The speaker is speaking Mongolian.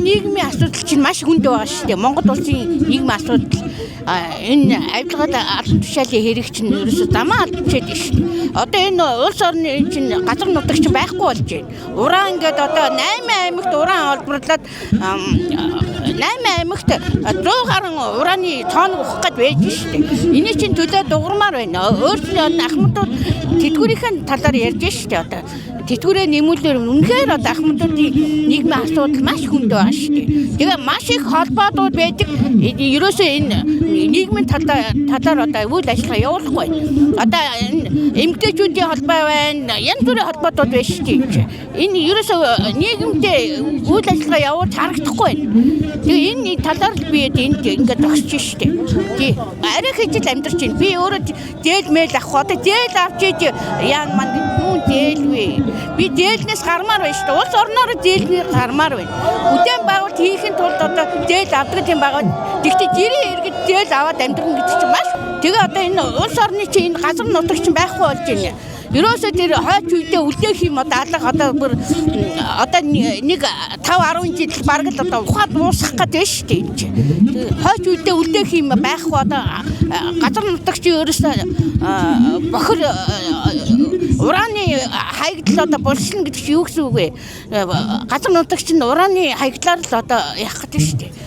нийгмийн асуудал чинь маш хүнд байгаа шүү дээ. Монгол улсын нийгмийн асуудал энэ авилгал албан тушаалын хэрэг чинь ерөөсөө замаа алдчихад байна шүү дээ. Одоо энэ улс орны энэ чинь газар нутаг чинь байхгүй болж байна. Уран ингээд одоо 8 аймагт уран олборлоод 8 аймагт 100 гаруй ураны цооног ухах гээд байж шүү дээ. Эний чинь төлөө дугармаар байна. Өөрсний одоо ахмадууд тэтгэврийн талаар ярьж шүү дээ одоо. Тэтгэврээ нэмүүлээр үнэхээр одоо ахмадуудын нийгмийн асуудал маш хүнд байгаа шүү дээ. Тэгээ маш их холбоодууд байдаг. Ерөөсөө энэ нийгмийн талаар одоо үйл ажиллагаа явуулахгүй байна. Одоо энэ эмгтээчүүдийн холбоо байна, янз бүрийн холбоотууд байна шүү дээ. Энэ ерөөсөө нийгэмдээ үйл ажиллагаа явуулж харагдахгүй байна. Тэгээ энэ талаар л би энд ингээд зогсож шүү дээ. Тий. Арай хижил амьдарч байна. Би өөрөө зээл мэйл авах. Одоо зээл авч иж яан манд юун зээл вэ? Би зээлнээс гармаар байна шүү дээ. Улс орноор зээлний гармаар байна. Бүтээн байгуулалт хийхин тулд одоо зээл авдаг юм байгаа. Тэгтээ жирийн иргэд зээл аваад амьдрна гэдэг чинь маш. Тэгээ одоо энэ улс орны чинь энэ газар нутаг чинь байхгүй болж байна. Ерөөсөө тэр хойч үедээ үлдээх юм одоо алга одоо бүр одоо нэг 5 10 жил бараг л одоо ухаад дуусгах гэдэг байна шүү дээ энэ чинь. Хойч үедээ үлдээх юм байхгүй одоо газар нутаг чинь ерөөсөө бохир ураны хаягдал одоо булшилна гэдэг чинь юу гэсэн үг вэ? Газар нутаг чинь ураны хаягдлаар л одоо явах гэдэг шүү дээ.